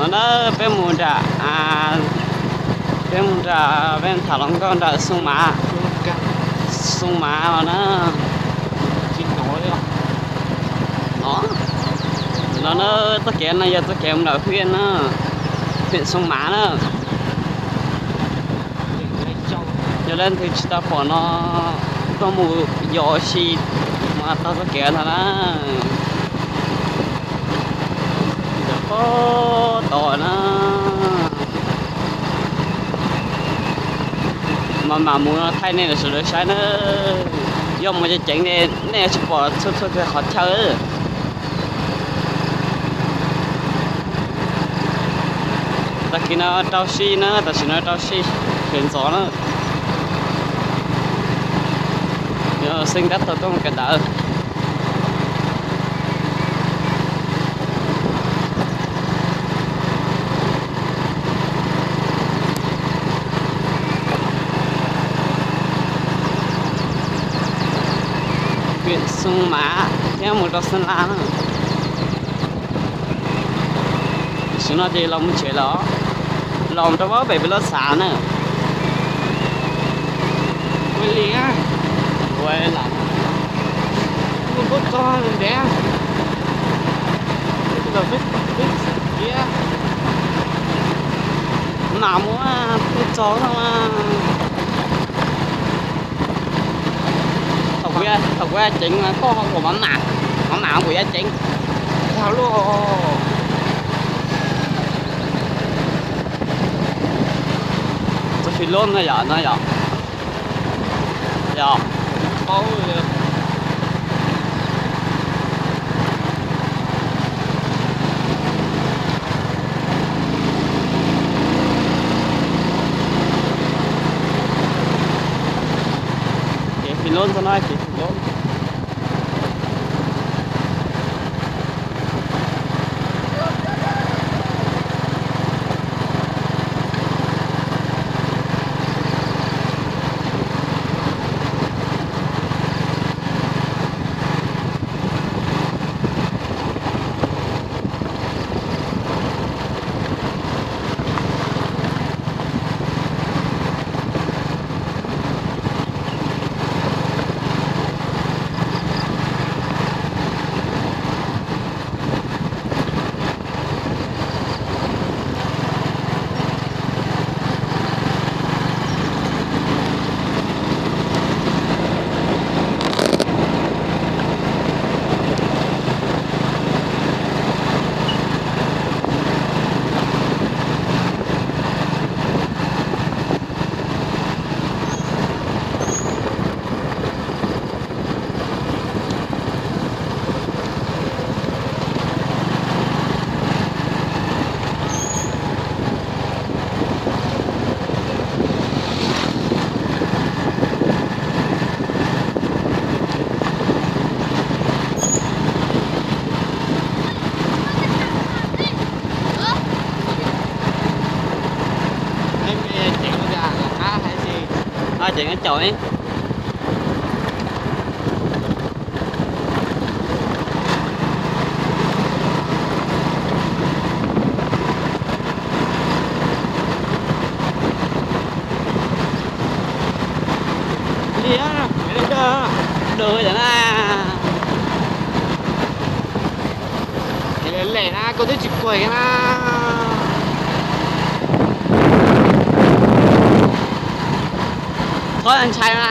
No na, peb mus nram, peb mus nram, peb tham hluas nkauj nram Xoo Mav, Xoo Mav no na. No, no na, txoj kev no yog txoj kev mus nram Hwj na, Hwj Xoo Mav na. Yog leej twg tsis tau pom no, tuaj mus yos si mas taug txoj kev ntawd na. Ntawm pob tod na. Mas mam mus no thaij nej sawv daws saib na. Yog mus ceev ceev li nej yuav tsis pom txhua txhua qhov chaw. Tag kis no rau sij na, tam sim no rau sij, sawv ntxov na. Yog xeeb tab tom tuaj mus kawm ntawv. Hwj Xoo Mav thiab mus rau Xeeb Las na. Tam sim no ces los mus tsev lawm, los rau pem pem lub xav na. Ua li, ua li, mus tuaj txog ntev, mam mus tuaj txog no. Thaum kuv ceev mas koj ho kuam mov mam, mov mam kuv yuav ceev. Tag luaj. Txoj fis loj no yom, no yom. Yog, paub li. Kev fis loj txog no, kev fis loj. Ceev caum. Li, dawb cov na. Lem na, koj twb tsis kuag na. Txhob ntshai na.